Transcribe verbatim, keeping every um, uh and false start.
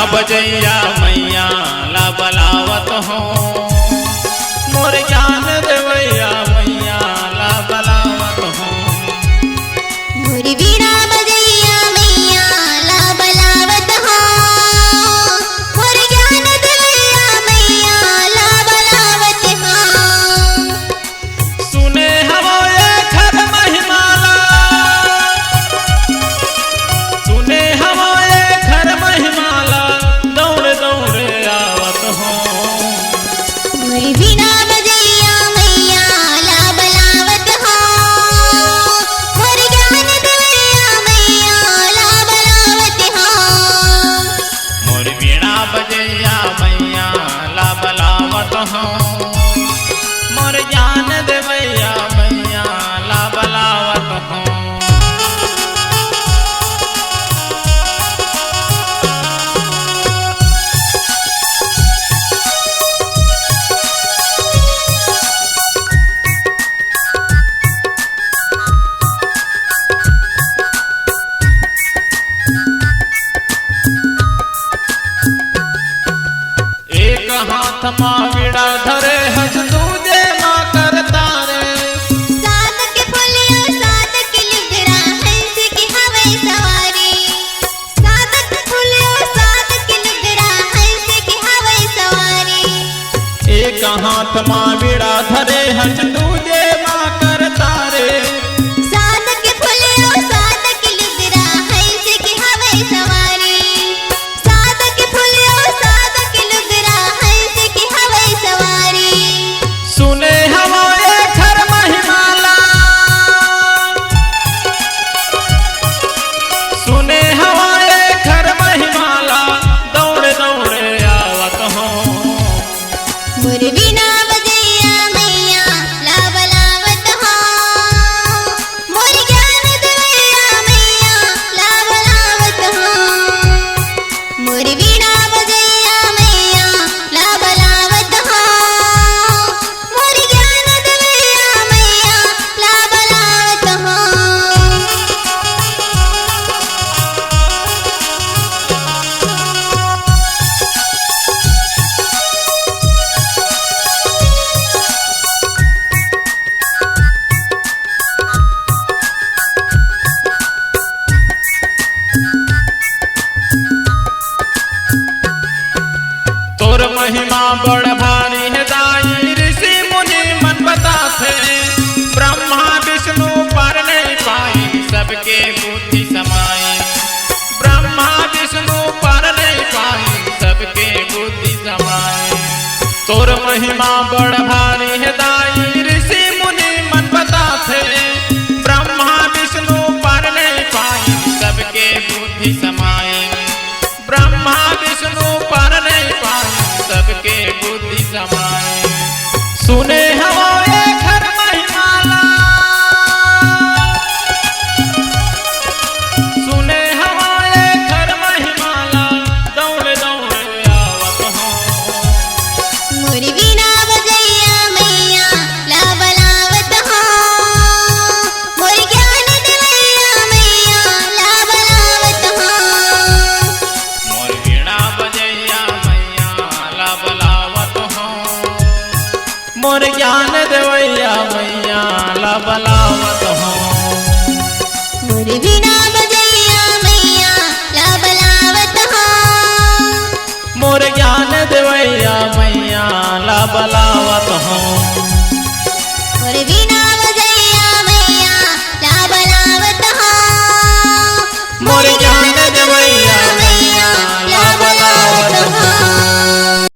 बजैया मैया ला बलावत हों, मोर ज्ञान देवैया मैया ला बलावत हों। मोर बीड़ा बजैया मैया ला बलावत हों, मोर ज्ञान देवैया मैया ला बलावत हों। सुने हवं एखर महिमा ला, सुने हवं एखर महिमा ला, दौड़े दौड़े आवत हों। मोर बीड़ा बजैया मैया ला बलावत हों, मोर ज्ञान देवैया मैया ला बलावत हों। मोर बीड़ा बजैया मैया ला बलावत हों, मोर ज्ञान देवैया मैया ला बलावत हों। एक हाथ मा बीड़ा धरे हस, दूजे मा करतार। सात के फुलिया, सात के लुगरा, हंस के हवै सवारी। सात के फुलिया, सात के लुगरा, हंस के हवै सवारी। एक हाथ मा बीड़ा धरे हस, दूजे मा करतार। सात के फुलिया, सात के लुगरा, हंस के हवै सवारी। सात के फुलिया, सात के लुगरा, हंस के हवै सवारी। सुने हवं एखर महिमा ला, सुने हवं एखर महिमा ला, दौड़े दौड़े आवत हों। मोर बीड़ा बजैया मैया ला बलावत हों, मोर ज्ञान देवैया मैया ला बलावत हों। मोर बीड़ा बजैया मैया ला बलावत हों, मोर ज्ञान देवैया मैया ला बलावत हों। तोर महिमा बड़ भारी हे दाई, ऋषि मुनि मन बताथे। ब्रह्मा विष्णु पार नहीं पाई, सबके बुद्धि समाई। ब्रह्मा विष्णु पार नहीं पाई, सबके बुद्धि समाई। तोर महिमा बड़ भारी हे दाई, ऋषि मुनि मन बताथे। ब्रह्मा विष्णु पार नहीं पाई, सबके बुद्धि समाई। ब्रह्मा विष्णु पार नहीं पाई, सबके बुद्धि समाई। सुने हवं एखर महिमा ला, सुने